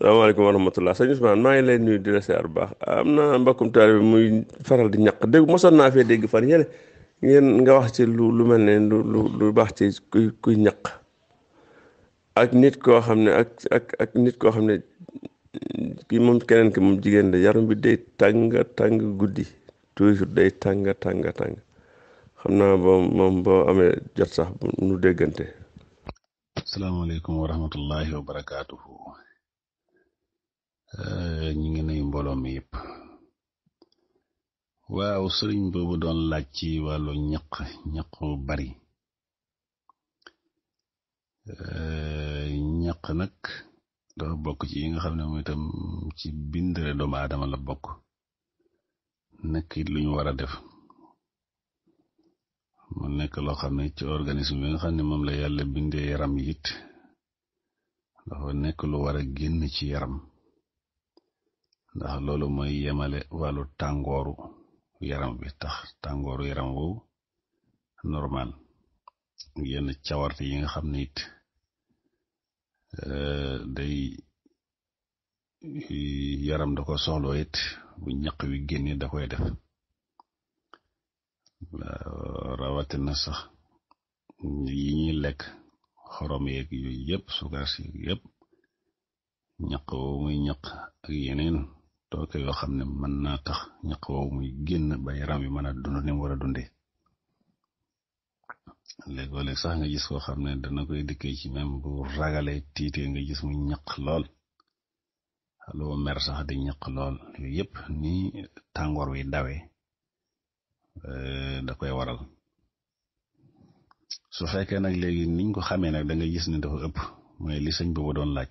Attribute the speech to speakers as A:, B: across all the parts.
A: salaamaaleykum wa rahmatulah sëñ Ousmane maa ngi lay nuyu di la siyaar bu baax am na mbokkum taalibe bi muy faral di ñaq dégg mosoon naa fee dégg fan yële ngeen nga wax ci lu mel ne lu baax ci kuy ñaq ak nit koo xam ne ak nit koo xam ne kii moom keneen ki moom jigéen la yaram bi day tàng guddi toujours day tàng xam naa boo amee jot sax nu déggante.
B: asalaamaaleykum wa rahmatullahi wa barakaatuhu. ñu ngi nuyu mbooloo mi yëpp. waaw sëriñ boobu doon laaj ci wàllu ñaq bari. ñaq nag dafa bokk ci yi nga xam ne moom itam ci bindere doomu aadama la bokk. nekk it lu ñu war a def. mu nekk loo xam ne ci organisme bi nga xam ne moom la yàlla bindee yaram yi it dafa nekk lu war a génn ci yaram ndax loolu mooy yemale wàllu tàngooru yaram bi tax tàngooru yaram woowu normal yenn cawarte yi nga xam ne it day yaram da ko soxloo it bu ñaq wi génne da koy def rawatina sax yi ñuy lekk xorom yeeg yooyu yëpp sukar si yëpp ñaq woowu muy ñaq ak yeneen tooke yoo xam ne mën naa tax ñaq woowu muy génn ba yaram wi mën a dund ni mu war a dundee léegoo-léeg sax nga gis koo xam ne dana koy dikkee ci même bu ragalee tiitee nga gis muy ñaq lool loo mer sax di ñaq lool yooyu yëpp ni tàngoor wi dawee da koy waral su fekkee nag léegi niñ ko xamee nag da nga gis ne dafa ëpp mooy li sëñ boobu doon laaj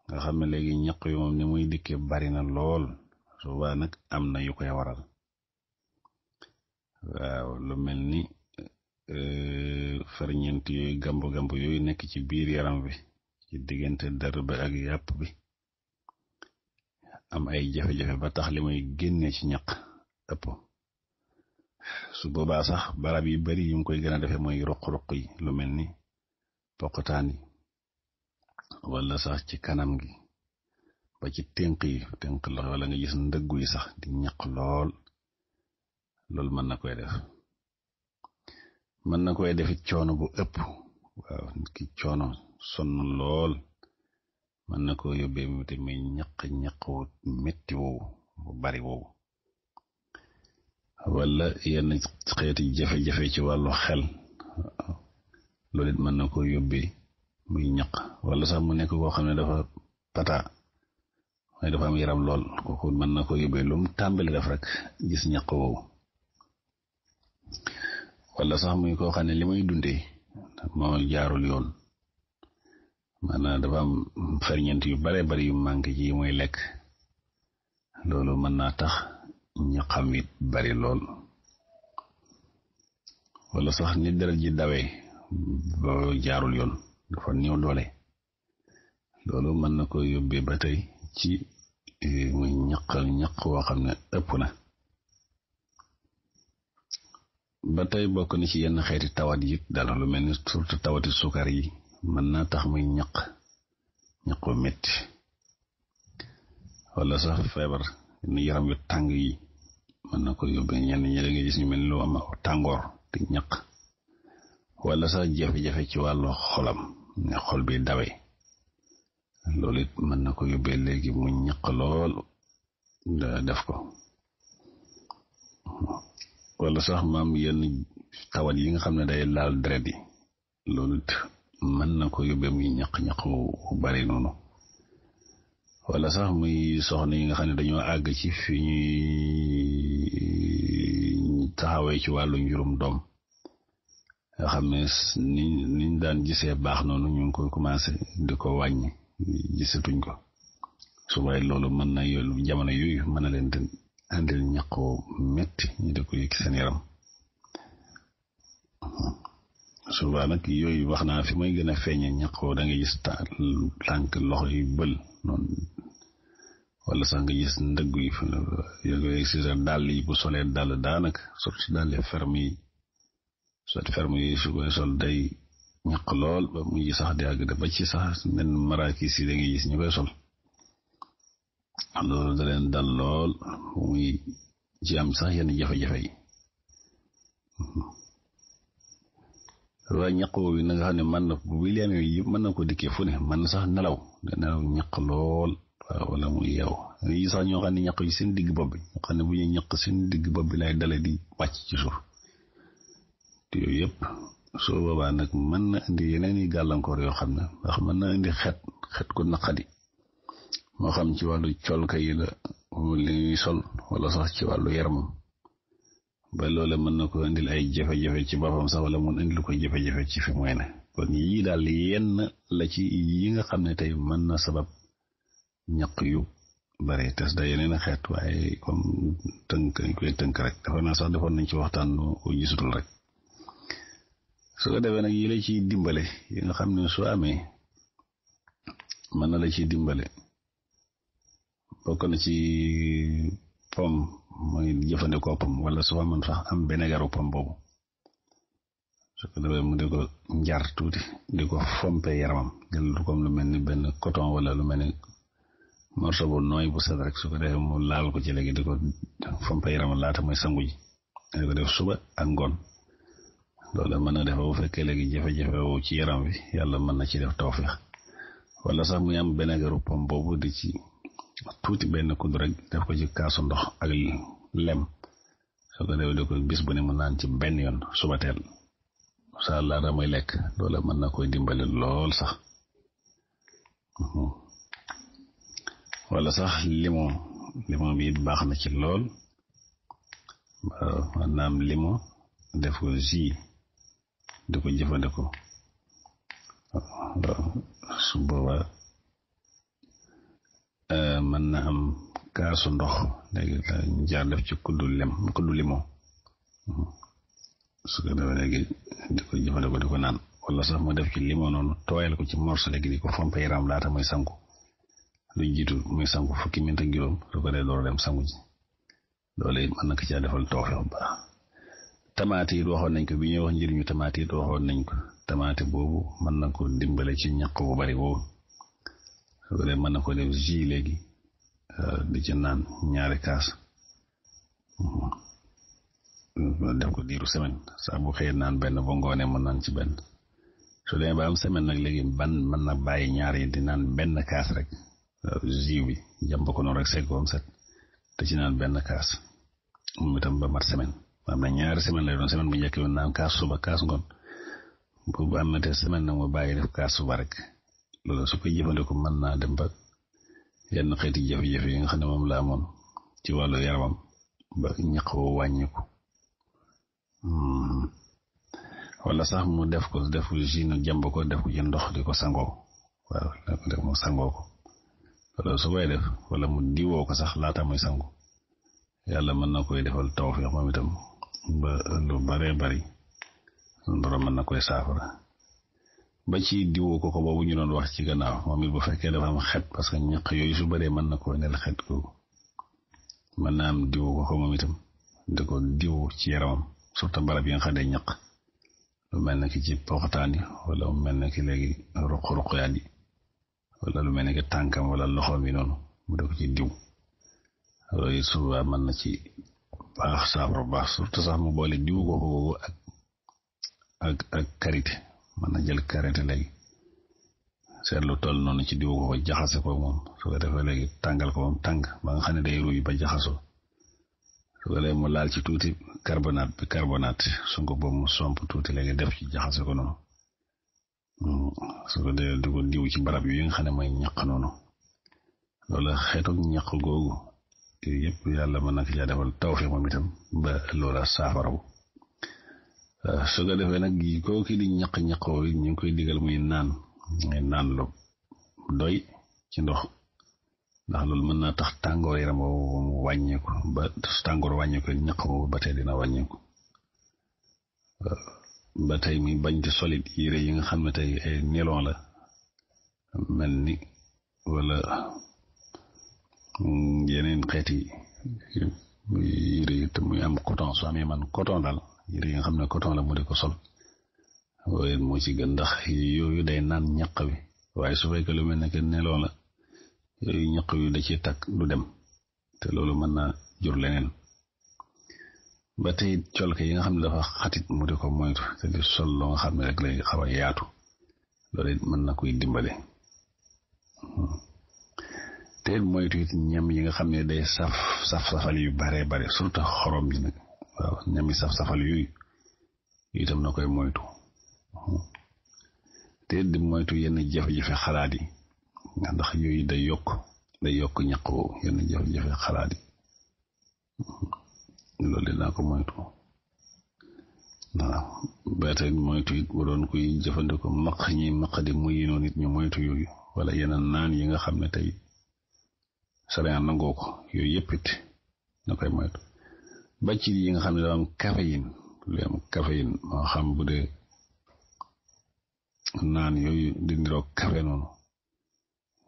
B: nga xam ne léegi ñaq yi moom ni muy dikkee bari na lool suba nag am na yu koy waral waaw lu mel ni ferñeent yooyu gamb yooyu nekk ci biir yaram bi ci diggante dër ba ak yàpp bi am ay jafe-jafe ba tax li muy génne ci ñaq ëpp su boobaa sax barab yi bari yu mu koy gën a defee mooy ruq-ruq yi lu mel ni poqataan yi wala sax ci kanam gi ba ci tënk la wala nga gis ndëggu yi sax di ñaq lool loolu mën na koy def it coono bu ëpp waaw nit ki coono sonn lool mën na ko yóbbee mu te muy ñaq wu metti woowu bu bari woowu wala yenn xeeti jafe-jafe ci wàllu xel loolu it mën na ko yóbbee muy ñaq wala sax mu nekk koo xam ne dafa pata mooy dafa am yaram lool kooku mën na ko yóbbee lu mu tàmbali def rek gis ñaq woowu wala sax muy koo xam ne li muy dundee moo jaarul yoon maanaam dafa am ferñeent yu bare bari yu manqué ci yi muy lekk loolu mën naa tax ñaqam it bari lool wala sax ni deret ji dawee ba jaarul yoon dafa néew doole loolu mën na ko yóbbee ba tey ci muy ñaq woo xam ne ëpp na ba tey bokk na ci yenn xeeti tawat yi dala lu mel ni surtout tawati sukar yi mën naa tax muy ñaq metti wala sax feebar ni yaram yu tàng yi mën na ko yóbbee ñenn ñi da nga gis ñu mel ni lu am tàngoor di ñaq wala sax jafe-jafe ci wàllu xolam ne xol bi dawe loolu it mën na ko yóbbee léegi mu ñaq lool def ko wala sax maam yenn tawat yi nga xam ne day laal deret yi loolu it mën na ko yóbbee muy ñaq wu bari noonu wala sax muy soxna yi nga xam ne dañoo àgg ci fi ñuy taxawee ci wàllu njurum doom nga xam ne niñ daan gisee baax noonu ñu ngi koy commencé di ko wàññi gisatuñ ko subaay loolu mën na yoolu jamono yooyu mën na leen di andil ñaqoo metti ñu di ko yëg seen yaram subaa nag yooyu wax naa fi may gën a feeñe ñaqoo da nga gis tànk loxo yu bël noonu wala sax nga gis ndëgg yi yooyu si sa dàll yi bu solee dàll daanaka surtout dàll ferme yi su koy sol day ñaq lool ba mujj sax di àgg ba ci sax nen marakis yi da ngay gis ñu koy sol loolu da leen dal lool muy ci am sax yenn jafe-jafe yi waaye ñaq boobu na nga xam ne mën na bu William yi yëpp mën na ko dikkee fu ne mën na sax nelaw nga nelaw ñaq lool waaw wala muy yow yi sax ñoo xam ne ñaq yi seen digg bopp bi ñoo xam ne bu ñuy ñaq seen digg bopp bi lay dale di wàcc ci suuf te yooyu yëpp soo boobaa nag mën na indi yeneen i gàllankoor yoo xam ne ndax mën na indi xet ko naqadi moo xam ci wàllu colka yi la li ñuy sol wala sax ci wàllu yaramam ba loola mën na ko indil ay jafe-jafe ci boppam sax wala mun indil ko jafe-jafe ci fi muy ne kon yii daal yenn la ci yi nga xam ne tey mën na sabab ñaq yu bare tes da yeneen a xeet waaye comme tënk koy tënk rek dafa naa sax defoon nañ ci waxtaan nu ko gisutul rek su ko defee nag yi la ciy dimbale yi nga xam ne soo amee mën na la ciy dimbale bokk na ci pom mooy jëfandikoo pom wala soo mën sax am benegaru pom boobu su ko defee mu di ko njar tuuti di ko fompe yaramam jël lu comme lu mel ni benn coton wala lu mel ni morceau bu nooy bu set rek su ko defee mu laal ko ci léegi di ko fompe yaramam laata muy sangu ji di ko def suba ak ngoon loolu mën na def bu fekkee léegi jafe-jafe wu ci yaram wi yàlla mën na ci def tawfeex wala sax muy am benegaru pom boobu di ci tuuti benn kudd rek def ko ci kaasu ndox ak lem soo ko defee di ko bis bu ne mu naan ci benn yoon suba teel sa laata muy lekk loolu mën na koy dimbali lool sax wala sax limon bi baax na ci lool waaw maanaam limon def ko jus di ko jëfandikoo waaw su boobaa mën na am kaasu ndox léegi jaar def ci kuddu limon su ko defee léegi di ko jëfandikoo di ko naan wala sax mu def ci limon noonu tooyal ko ci morso léegi di ko fompe yaram laata muy sangu lu jiitu muy sangu fukki minit ak juróom su ko dee door dem sangu ji loolu it mën na ko caa defal tawfeex bu baax tamaate it waxoon nañ ko bi ñuy wax njëriñu tamaate it waxoon nañ ko tamaate boobu mën na ko dimbale ci ñaq bu bari boobu su ko dee mën na ko def jus léegi di ci naan ñaari kaas def ko diiru semaine saa bu xëyee naan benn ba ngoonee mu naan ci benn su dee ba am semaine nag léegi mën na bàyyi ñaar yi di naan benn kaas rek jus bi jàmb ko noonu rek segg ko set te ci naan benn kaas moom itam ba mat semaine am na ñaari semaine lay doon semaine bu njëkk naan kaas suba kaas ngoon bu amatee semaine nag mu bàyyi def kaas suba rek loolu su koy jëfandikoo mën naa dem ba yenn xeeti jafe-jafe yi nga xam ne moom la amoon ci wàllu yaramam ba ñaq woo wàññiku wala sax mu def ko jus nu jàmb ko def ko ci ndox di ko sangoo waaw def mu sangoo ko loolu su koy def wala mu diwoo ko sax laata muy sangu yàlla mën na koy defal tawfeex moom itam ba lu baree bari borom mën na koy saafara ba ci diwoo ko boobu ñu doon wax ci gannaaw moom it bu fekkee dafa am xet parce que ñaq yooyu su bëree mën na koo nel xet ko mën naa am diwoo ko moom itam di ko diw ci yaramam surtout barab yi nga xam ne ñaq lu mel ne ki ci poxtaan yi wala mu mel ne ki léegi ruq-ruqyaat yi wala lu mel ne ki tànkam wala loxoom yi noonu mu def ko ci diw loolu suba mën na ci baax saafara baax surtout sax mu boole diw ko boobu ak karité mën na jël karité léegi seetlu toll noonu ci diw ko jaxase ko moom su ko defee léegi tàngal ko moom tàng ba nga xam ne day ruy ba jaxasoo su ko defee mu laal ci tuuti carbonate su ko boobu mu somp tuuti léegi def ci jaxase ko noonu su ko defee di ko diw ci barab yi nga xam ne mooy ñaq noonu loolu xeetu ñaq googu yëpp yàlla mën na ko caa defal tawfeex moom itam ba loola saafarawu su ko defee nag kooku di ñaq ñu ngi koy digal muy naan lu doy ci ndox ndax loolu mën naa tax tàngoor yaram boobu mu wàññeeku ba tàngoor wàññeeku ñaq boobu ba tey dina wàññeeku ba tey muy bañ di solide yére yi nga xam ne tey ay nylon la mel ni wala yeneen xeeti yére yi te muy am coton su amee man coton daal yére yi nga xam ne coton la mu di ko sol waaye moo ci gën ndax yooyu day naan ñaq wi waaye su fekkee lu mel ne que neloo la yooyu ñaq wi da ci takk du dem te loolu mën na jur leneen ba tey colke yi nga xam ne dafa xatit mu di ko moytu te di sol loo nga xam ne rek lay xaw a yaatu loolu it mën na koy dimbale te moytu it ñam yi nga xam ne day safal yu bare bare surtout xorom ji nag waaw ñam yi safal yooyu itam na koy moytu te di moytu yenn jafe-jafe xalaat yi ndax yooyu day yokk ñaq woowu yenn jafe-jafe xalaat yi loolu dinaa ko moytu waaw ba tey moytu it bu doon kuy jëfandikoo maq di muy noonu nit ñu moytu yooyu wala yeneen naan yi nga xam ne tey sariya nangoo ko yooyu yëpp it na koy moytu ba ci yi nga xam ne dafa am caféine moo xam bu dee naan yooyu di niroog café noonu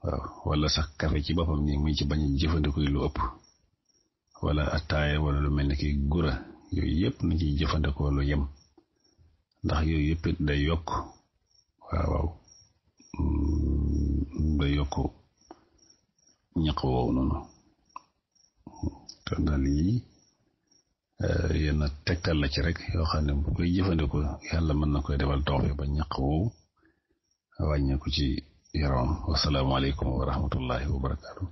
B: waaw wala sax café ci boppam nii muy ci bañ a jëfandikoo lu ëpp wala ataaya wala lu mel ni ki gura yooyu yëpp na ci jëfandikoo lu yem ndax yooyu yëpp it day yokk waaw day yokk ñaq woowu noonu te daal yi yenn tegtal la ci rek yoo xam ne bu koy jëfandikoo yàlla mën na koy defal tawfeex ba ñaq woowu wàññeeku ci yaramam wasalaamaaleykum wa rahmatullahi wa barakaatu.